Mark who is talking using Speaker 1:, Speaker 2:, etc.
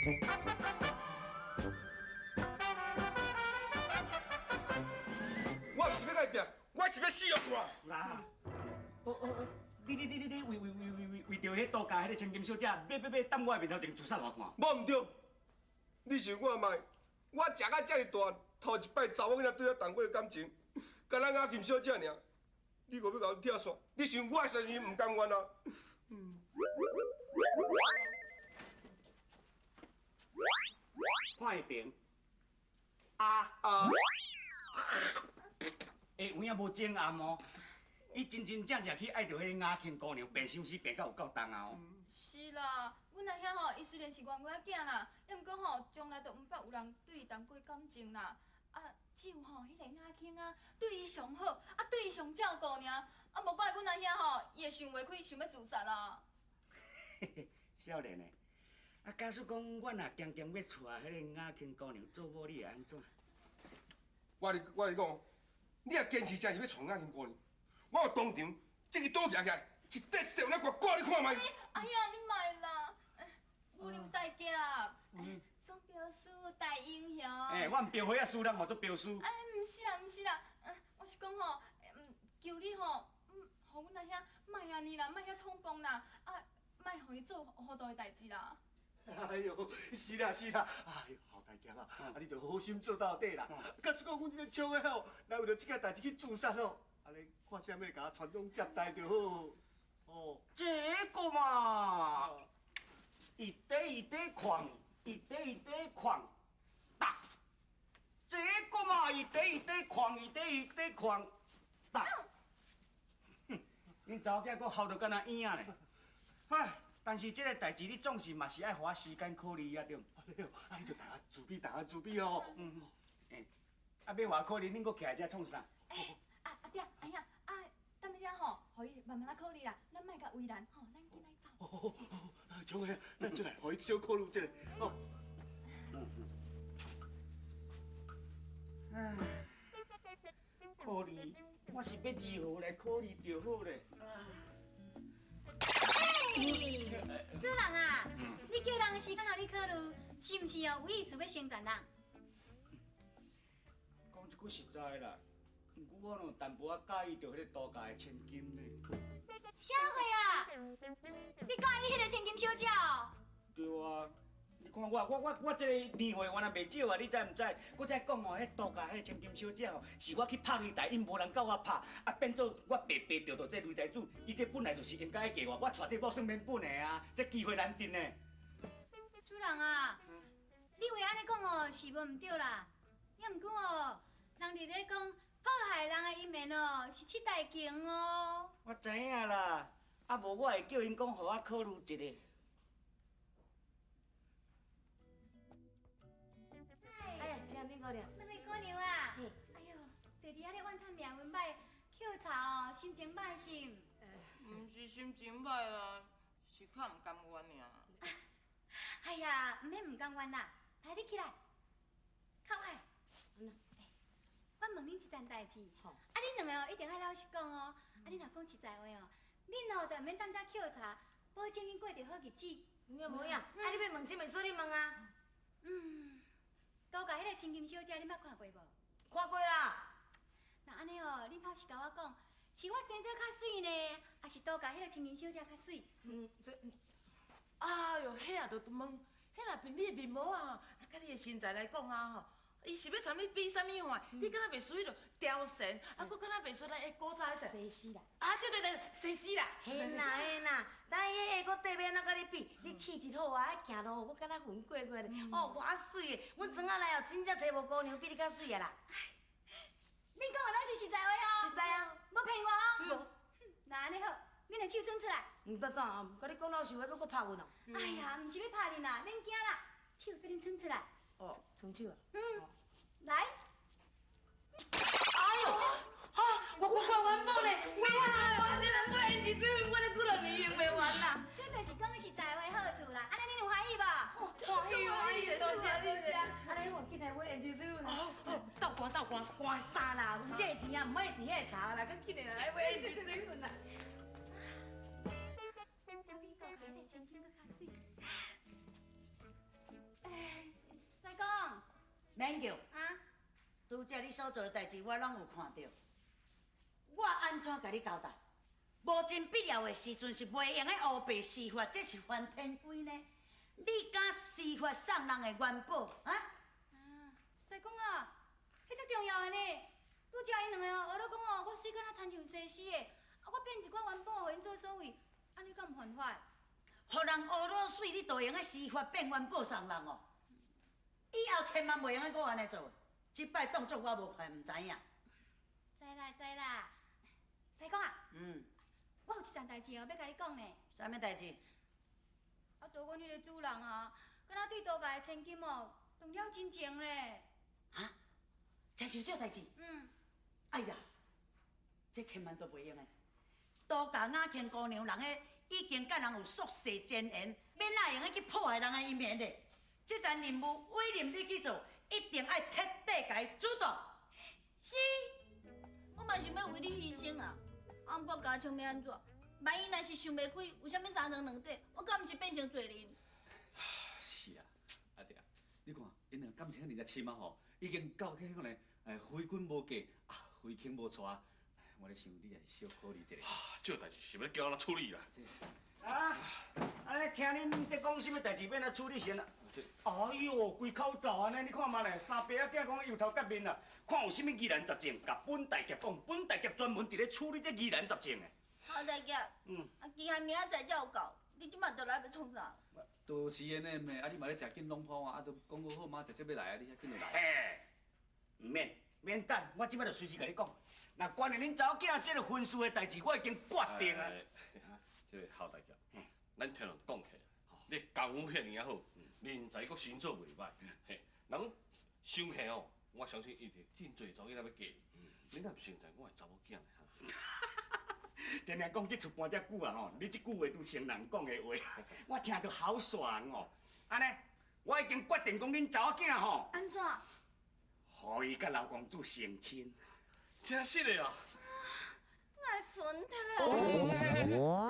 Speaker 1: 我毋是欲共伊拼，我是欲死予看。
Speaker 2: 啦，哦哦哦，你你你你你為為為為為為著彼度假彼个千金小姐，欲欲欲當我的面頭前自殺予我看。
Speaker 1: 無毋對，你想看覓？我食甲遮爾大，頭一擺查某囡仔對我動過感情，敢若雅琴小姐爾，你閣欲共我拆散？你想我是毋是毋甘願啊？
Speaker 2: 看下邊，啊
Speaker 1: 啊！
Speaker 2: 欸，有影無整暗哦，伊真真正正去愛著彼个雅琴姑娘，病相思病到有夠重啊！哦。
Speaker 3: 是啦，阮阿兄吼，伊雖然是冤家仔囝啦，抑毋過吼，從來都毋捌有人對伊動過感情啦。啊，只有吼，彼个雅琴啊，對伊上好，啊，對伊上照顧爾。啊，無怪阮阿兄吼，伊會想袂開，想欲自殺啦。
Speaker 2: 嘿嘿，少年的，啊，假使講我若堅堅欲娶彼个雅琴姑娘做某，你會按怎？
Speaker 1: 我共你講，你若堅持真是欲娶雅琴姑娘，我有當場這支刀舉起來，一塊一塊予你割割你看覓。
Speaker 3: 哎呀，你莫啦，武林大俠，總鏢師大英雄。
Speaker 2: 欸，我毋標花仔輸人嘛做鏢師。
Speaker 3: 哎，毋是啦，毋是啦，我是講吼，求你吼，予阮阿兄莫按呢啦，莫遐衝動啦，啊，莫予伊做糊塗的代誌啦。
Speaker 4: 哎喲，是啦是啦，哎喲，侯大俠啊，啊你著好心做到底啦。假使講阮這个笑的吼，若為著這件代誌去自殺吼，按呢看啥物共我傳宗接代就好。哦，
Speaker 2: 這個嘛，一塊一塊礦，一塊一塊礦，打。這個嘛，一塊一塊礦，一塊一塊礦，打。哼，恁查某囝閣哭得敢若嬰仔咧，唉。但是這个代誌，你總是嘛是愛予我時間考慮啊，對毋？
Speaker 4: 哎喲，啊你著大家自卑，大家自卑哦。
Speaker 2: 嗯嗯。欸，啊欲偌考慮，恁閣徛佇遮創啥？
Speaker 3: 欸，啊啊對，阿兄，啊等欲遮吼，予伊慢慢仔考慮啦，咱莫共為難吼，咱緊來走。
Speaker 4: 哦哦，像個，咱出來，予伊小考慮一下，哦。
Speaker 2: 嗯嗯。唉，考慮，我是欲如何來考慮就好咧。
Speaker 5: 主人啊，你叫人時間予你考慮，是毋是哦？有意思欲成全人？
Speaker 2: 講一句實在的啦，毋過我有淡薄仔佮意著彼个度假的千金呢。
Speaker 5: 啥貨啊？你佮意彼个千金小姐哦？
Speaker 2: 對啊，你看我我我我這个年歲原來袂少啊，你知毋知？閣再講哦，彼度假彼个千金小姐吼，是我去拍擂台，𪜶無人佮我拍，啊變做我白白著著這擂台主，伊這本來就是應該愛嫁我，我娶這某算免本的啊，這機會難得呢。
Speaker 5: 主人啊，你話按呢講哦是無毋對啦，也毋過哦，人佇咧講破壞人的姻緣哦是七大刑哦。
Speaker 2: 我知影啦，啊無我會叫𪜶講，予我考慮一下。
Speaker 6: 哎呀，請恁姑娘。
Speaker 5: 兩位姑娘啊，哎喲，坐佇遐咧怨嘆命運歹，抾查哦，心情歹是毋？
Speaker 7: 毋是心情歹啦，是較毋甘願爾。
Speaker 5: 哎呀，毋免毋甘願啦，來你起來，較快。我問恁一件代誌，啊，恁兩个哦一定愛老實講哦，啊，恁若講實在話哦，恁哦就毋免踮遮抾查，保證恁過著好日子。
Speaker 6: 有影無影？啊，你欲問啥物，做你問啊。
Speaker 5: 嗯，度假彼个千金小姐，恁捌看過無？
Speaker 6: 看過啦。
Speaker 5: 那按呢哦，恁老實共我講，是我生做較媠呢，抑是度假彼个千金小姐較媠？
Speaker 7: 嗯，這，哎喲，彼也著問，彼若憑你的面貌啊，啊，佮你的身材來講啊吼。伊是欲參你比啥物款？你敢若袂輸彼落貂蟬，啊，閣敢若袂輸咱的古早的
Speaker 6: 西施啦。
Speaker 7: 啊，對對對，西施啦。
Speaker 6: 嘿啦嘿啦，咱彼下古底欲按怎佮你比？你氣質好啊，行路閣敢若魂過過咧，哦，偌媠的。阮庄仔內哦，真正揣無姑娘比你較媠的啦。
Speaker 5: 恁講的攏是實在話哦。
Speaker 6: 實在啊。
Speaker 5: 無騙我哦。無。那按呢好，恁的手伸出來。
Speaker 6: 毋得怎啊？佮你講老實話，欲閣拍阮哦？
Speaker 5: 哎呀，毋是欲拍恁啦，免驚啦，手做恁伸出來。
Speaker 6: 哦，伸手啊！
Speaker 5: 嗯，來。
Speaker 6: 哎喲，哈！我我冤枉咧！哇！我這人我胭脂水粉，我咧幾若年用袂完啦。
Speaker 5: 這就是講實在話好處啦。按呢恁有歡喜無？
Speaker 6: 歡喜歡喜，多謝多謝。按呢好，緊來買胭脂水粉。哦，鬥寒鬥寒，寒衫啦，有這個錢啊，毋愛佇遐查啦，閣緊來來買胭脂水粉啦。
Speaker 5: 我比度假彼個千金閣較媠。
Speaker 8: 免叫。
Speaker 5: 啊？
Speaker 8: 拄才你所做的代志，我拢有看著。我按怎共你交代？无真必要的时阵是袂用得乌白施法，这是犯天规呢。你敢施法送人的元宝啊？
Speaker 5: 啊，师公啊，彼足重要的呢。拄才𪜶两个哦，学咧讲哦，我水敢若亲像西施的，啊，我变一寡元宝予𪜶做所谓，按呢敢毋犯法？
Speaker 8: 予人学落水，你就用得施法变元宝送人哦？以后千万袂用得阁按呢做，这摆当作我无看，毋知影。
Speaker 5: 知啦知啦，师公啊，我有一件代志哦，欲共你讲呢。
Speaker 8: 啥物代志？
Speaker 5: 啊，就阮彼个主人啊，敢若对杜家的千金哦，动了真情咧。
Speaker 8: 啊？这是这代志？
Speaker 5: 嗯。
Speaker 8: 哎呀，这千万都袂用的。杜家雅卿姑娘人彼已经佮人有宿世前缘，欲哪会用得去破坏人的姻缘咧？这层任务委任你去做，一定爱彻底共伊主导。
Speaker 3: 是，我嘛想欲为你牺牲啊！啊，毋过家像欲按怎？万一若是想袂开，有啥物三长两短，我敢毋是变成罪人？
Speaker 9: 是啊，阿弟啊，你看𪜶两个感情遐尔深啊吼，已经到彼种咧，非君无嫁，啊，非卿无娶。我咧想，你也是小考虑一下。
Speaker 1: 这代志是欲交我怎处理啦？
Speaker 2: 啊！按呢听恁咧讲啥物代志，欲按怎处理先啊？哎哟，规口罩按呢，你看嘛咧，三伯仔囝讲油头革面啦，看有啥物疑难杂症，共本大侠讲，本大侠专门伫咧处理这疑难杂症的。
Speaker 3: 郝大侠，啊，今下明仔载才有到，你这马就来欲创啥？
Speaker 9: 就是按呢嘛，啊，你嘛咧食紧拢破啊，啊，都讲好好嘛，直接欲来啊，你遐紧就来。
Speaker 2: 嘿，毋免，免等，我这摆就随时共你讲。若关于恁查某囝这个婚事的代志，我已经决定啊。
Speaker 1: 这个郝大侠，咱听人讲起来，你功夫遐尔仔好，人才阁身做袂歹，嘿，人讲生气哦，我相信一定真济查某囡仔欲嫁你，你若毋成才我的查某囝呢？
Speaker 2: 定定讲这出半遮久啊吼，你这句话拄成人讲的话，我听著好爽哦。按呢，我已经决定讲恁查某囝吼，
Speaker 5: 按怎？
Speaker 2: 予伊佮刘公子成亲。
Speaker 1: 真实的啊！
Speaker 3: 爱疯掉了！